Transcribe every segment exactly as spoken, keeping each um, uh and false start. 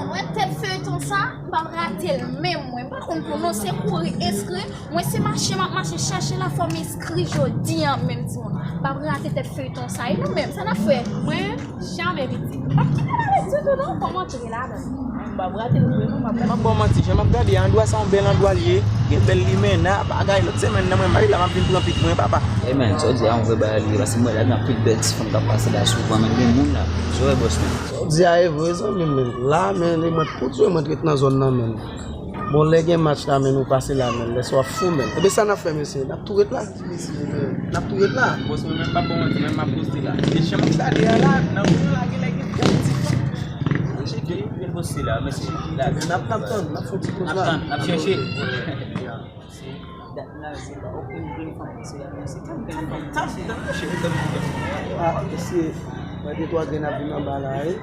Mwen tèt feyton sa, m p ap rate l menm mwen. M pa konn pou nou, se kouri enskri. Mwen se mache m ap mache chache la fò m enskri jodi a menm timoun. M p ap rate tèt feyton sa. E nou menm, sa n ap fè? Mwen, janm envite. M p ap kite l ale ditou non, fò m antre ladan. M p ap rate l vre non, m ap M ap ba w manti, jan m ap gade a, andwa sa yon bèl andwa l ye. Gen bèl limena, bagay. Lòt semèn nan, mwen, m ale la, m ap vin pran pik mwen, papa. Hey man, sa w di a yon vrè bagay li ye, paske m wè la gen anpil bèl ti fanm k ap pase la souvan, men gen moun la. Sa w wè, bòs mwen? Sa w di a e vre, zanmi m, men. La, men, e mwen, tout jounen mwen t ret nan zòn nan, men. Bon, lè gen match la, men, nou pase la, men. Lè sa w ap fou, men. Ebyen, sa n ap fè, mesye? N ap tou ret la? N ap tou ret la? Bòs mwen, men, m p ap ba w manti, men, m ap poste la. E jan m ap gade a la, nan moun la, gen lè gen bèl ti fanm. Mwen cheke, m vin poste la, men se la. N ap, n ap tann, n ap fè yon ti poz la. N ap tann, n ap chèche. Se dat la, se pa okenn grenn fanm pase la, men se pa grenn fanm pase la. Ah, mesye, mwen de twa grenn ap vin anba la, wi.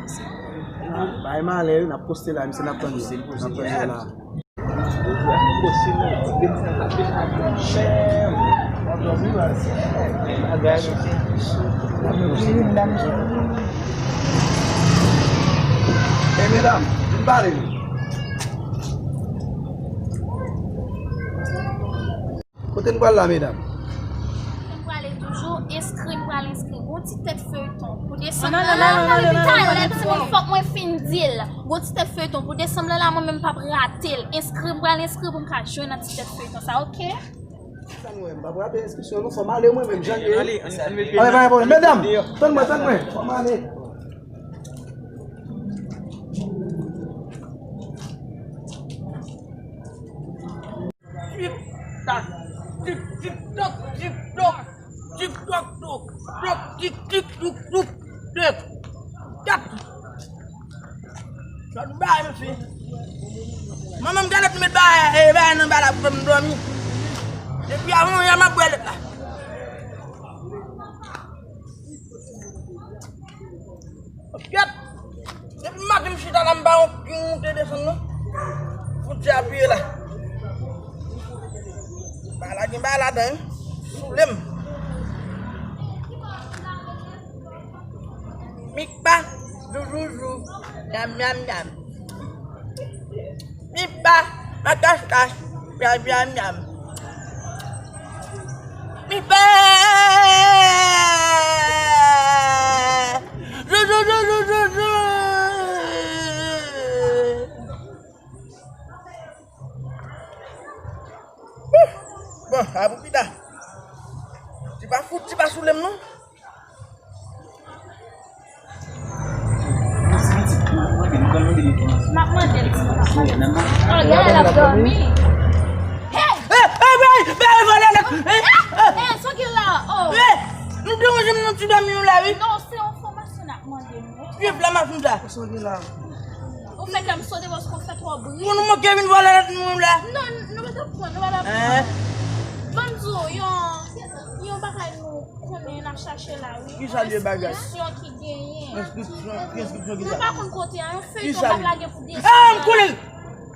Ah, bay malè, wi, n ap poste la, mesye, n ap tann yo. N ap tann yo la. E medam, vin pale nou. Kote n pral la, medam? Kote m prale toujou, enskri, m pral enskri. Gon ti tèt feyton pou desanm nan la, m pral epi talè, timoun, fòk mwen fin di l. Gon ti tèt feyton pou desanm nan la, mwen menm m p ap rate l. Enskri, m pral enskri pou m ka jwenn nan ti tèt feyton sa, oke? Sa nou wè, m p ap rate enskrisyon nou, fò m ale mwen menm, jan l ye. Ale, ale, ale, ale, ale. Medam, tann mwen, tann mwen, fò m ale. Tik tak, tik tik tok, tik tok, tik tok tok, tok tik tik tuk tuk, tik. Kat. Sòt bay, mesye. Manman m gade m met bay, e, bay nan bay la pou fè m dòmi. Depi avan yè m ap bwè lèt la. Gyèt! Depi maten m chita la, m pa wè yon king moute desann non. Fout ti apiye la. Bagay la gen bagay ladan wi. Soule m. Mikpa, joujoujou, nyam nyam nyam. Mikpa, makaskas, nyam nyam nyam. Mikpa, joujoujou, joujoujou. Bon, a pou pita. Ti pa fout, ti pa soule m non. M ap mande l, m ap mande l. Oh, gade l ap dòmi. Hey! Hey, hey, hey, hey, vòlè nèg. Hey, hey, sa w gen la? Oh. Hey, nou deranje m nan ti dòmi w la, wi. Non, se enfòmasyon n ap mande nou. Pye flamasyon sa. Sa w gen la? Ou fè kè m sote paske w fè twò bri. Bon, nou manke vin vòlè lòt moun la. Non, nou pa t ap pran, nou pa t ap pran. Ban m di w, yon, yon bagay nou konnen n ap chache la, wi. Kisa l ye bagay? Yon enskripsyon ki genyen. Enskripsyon, ki enskripsyon ki sa? Nou pa konn kote a, yon feyton k ap lage pou desanm. Ah, m konnen l!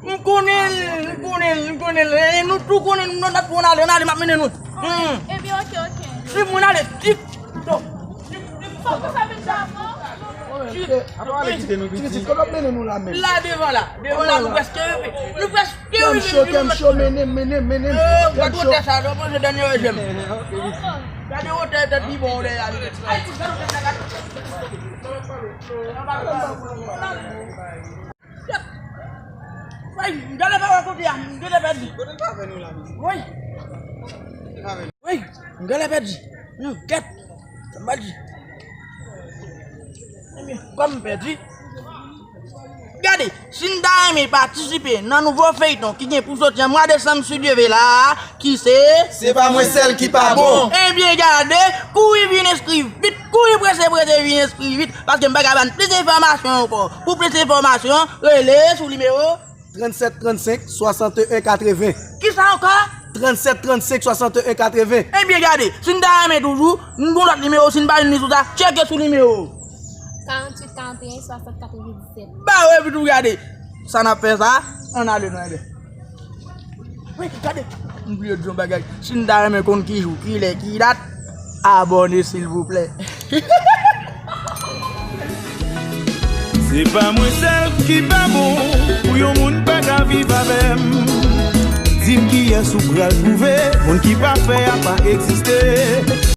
M konnen l, m konnen l, m konnen l. E nou tou konnen l, nou n ap pran ale, ann ale, m ap mennen nou. Hmm. Ebyen, oke, oke. Suiv mwen ale, tik tok. Fòk ou sa vin sa pran. Ti, ti, ti, kote w ap mennen nou la menm? La devan la, devan la, nou prèske rive. Nou prèske rive. Kèm cho, kèm cho, mennen m, mennen m, mennen m. Gade wotè sa, nou panse dènye rejèm. Gade wotè tèt li bon, lè y ale. Woy, m genlè pa wè kote a, m genlè pèdi. Kote l pa vè nou la, mesye? Woy. Li pa vè nou. Woy, m genlè pèdi. Non, gèt. Sa m pral di. Ebyen, kòm m pèdi. Gade, si n ta renmen patisipe nan nouvo feyton ki gen pou soti an mwa desanm si Dye vle la, ki se? Se pa mwen sèl ki pa bon. Ebyen gade, kouri vin enskri vit, kouri prese prese vin enskri vit, paske m pa ka ban plis enfòmasyon ankò. Pou plis enfòmasyon, rele sou nimewo. Trannsèt trannsenk swasanteyen katreven. Kisa ankò? Trannsèt trannsenk swasanteyen katreven. Ebyen gade, si n ta renmen toujou, n gon lòt nimewo, si n pa jwenn li sou sa, tcheke sou nimewo. Karanntuit karanteyen swasant katrevendiznèf. Ba wi, epi tou gade. Sa n ap fè sa, ann ale non, ebyen. Wi, gade. M bliye di yon bagay. Si n ta renmen konn ki jou, ki lè, ki dat, abòne silvouplè. Se pa mwen sèl ki pa bon pou yon moun pa ka viv avè m. Di m kiyès ou pral twouve, moun ki pa fè a pa egziste.